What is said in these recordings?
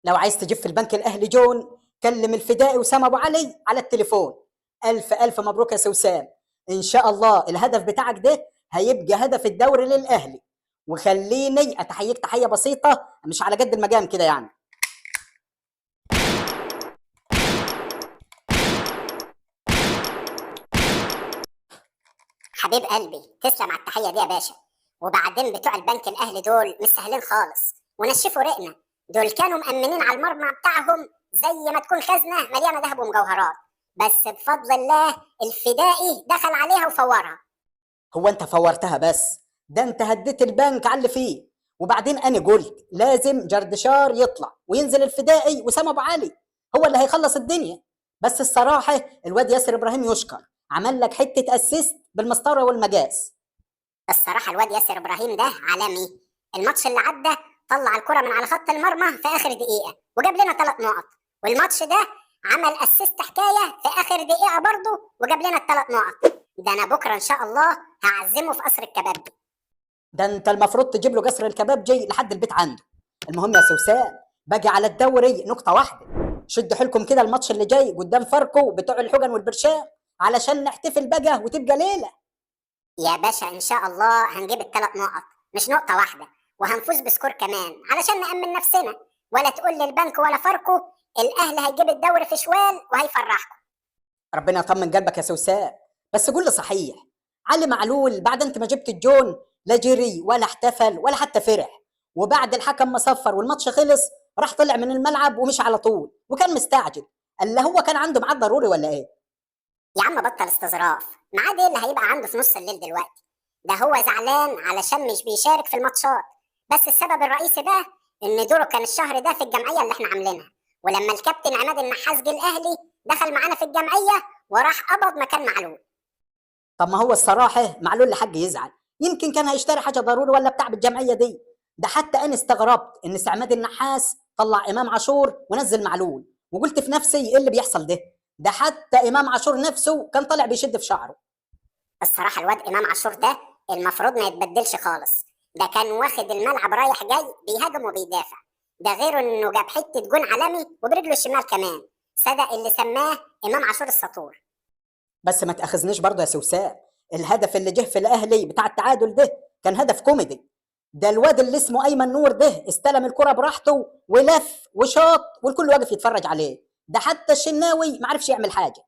لو عايز تجيب في البنك الاهلي جون، كلم الفدائي وسام ابو علي على التليفون. الف الف مبروك يا سوسام، ان شاء الله الهدف بتاعك ده هيبقى هدف الدوري للاهلي. وخليني اتحييك تحية بسيطة، مش على قد المقام كده يعني. حبيب قلبي، تسلم على التحية دي يا باشا. وبعدين بتوع البنك الاهلي دول مش سهلين خالص، ونشفوا رقنا. دول كانوا مأمنين على المرمى بتاعهم زي ما تكون خزنه مليانة ذهب ومجوهرات، بس بفضل الله الفدائي دخل عليها وفورها. هو انت فورتها بس؟ ده انت هديت البنك على اللي فيه. وبعدين انا قلت لازم جردشار يطلع وينزل الفدائي وسام ابو علي هو اللي هيخلص الدنيا. بس الصراحة الواد ياسر ابراهيم يشكر، عمل لك حتة assist بالمسطره والمجاز. الصراحة الواد ياسر ابراهيم ده عالمي. الماتش اللي عدى طلع الكره من على خط المرمى في اخر دقيقة وجاب لنا 3 نقط، والماتش ده عمل assist حكاية في اخر دقيقة برضه وجاب لنا ال3 نقط. ده انا بكره ان شاء الله هعزمه في قصر الكبابجي. ده انت المفروض تجيب له قصر الكبابجي لحد البيت عنده. المهم يا سوسان، باجي على الدوري نقطة واحده. شدوا حيلكم كده الماتش اللي جاي قدام فاركو بتوع الحجن والبرشام، علشان نحتفل بقى وتبقى ليلة. يا باشا ان شاء الله هنجيب ال3 نقط، مش نقطة واحده، وهنفوز ب score كمان علشان نأمن نفسنا. ولا تقول للبنك ولا فاركو، الاهلي هيجيب الدوري في شوال وهيفرحكم. ربنا يطمن قلبك يا سوسان. بس قول لي صحيح، علي معلول بعد انت ما جبت الجون لا جري ولا احتفل ولا حتى فرح، وبعد الحكم ما صفر والماتش خلص راح طلع من الملعب ومشي على طول، وكان مستعجل. اللي هو كان عنده ميعاد ضروري ولا ايه؟ يا عم بطل استظراف، ميعاد ايه اللي هيبقى عنده في نص الليل دلوقتي؟ ده هو زعلان علشان مش بيشارك في الماتشات، بس السبب الرئيسي بقى ان دوره كان الشهر ده في الجمعية اللي احنا عاملينها، ولما الكابتن عماد النحاس جه الاهلي دخل معانا في الجمعية وراح قبض مكان معلول. طب ما هو الصراحة معلول لحق يزعل، يمكن كان هيشتري حاجة ضروري ولا بتاع بالجمعيه دي. ده حتى انا استغربت ان عماد النحاس طلع امام عاشور ونزل معلول، وقلت في نفسي ايه اللي بيحصل ده؟ ده حتى امام عاشور نفسه كان طالع بيشد في شعره. الصراحة الواد امام عاشور ده المفروض ما يتبدلش خالص، ده كان واخد الملعب رايح جاي بيهاجم وبيدافع. ده غير انه جاب حتة جون عالمي وبرجله الشمال كمان، صدق اللي سماه امام عاشور السطور. بس ما تاخذنيش برضه يا سوساء، الهدف اللي جه في الاهلي بتاع التعادل ده كان هدف كوميدي. ده الواد اللي اسمه ايمن نور ده استلم الكره براحته ولف وشاط والكل واقف يتفرج عليه. ده حتى الشناوي ما عرفش يعمل حاجة.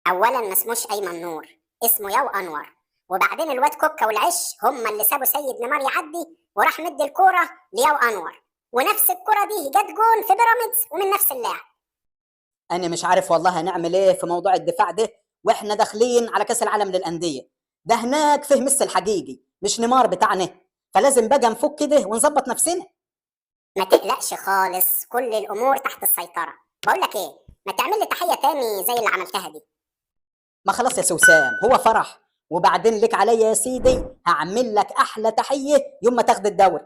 اولا ما اسموش ايمن نور، اسمه ياو انور. وبعدين الواد كوكا والعش هم اللي سابوا سيد نيمار يعدي وراح مد الكورة لياو انور، ونفس الكره دي جت جون في بيراميدز ومن نفس اللاعب. انا مش عارف والله هنعمل ايه في موضوع الدفاع ده واحنا داخلين على كاس العالم للاندية. ده هناك فيه ميسي الحقيقي مش نيمار بتاعنا، فلازم بقى نفك كده ونظبط نفسنا. ما تقلقش خالص، كل الامور تحت السيطرة. بقول لك ايه، ما تعمل لي تحية تاني زي اللي عملتها دي. ما خلاص يا سوسام، هو فرح. وبعدين لك عليا يا سيدي، هعمل لك احلى تحية يوم ما تاخد الدوري.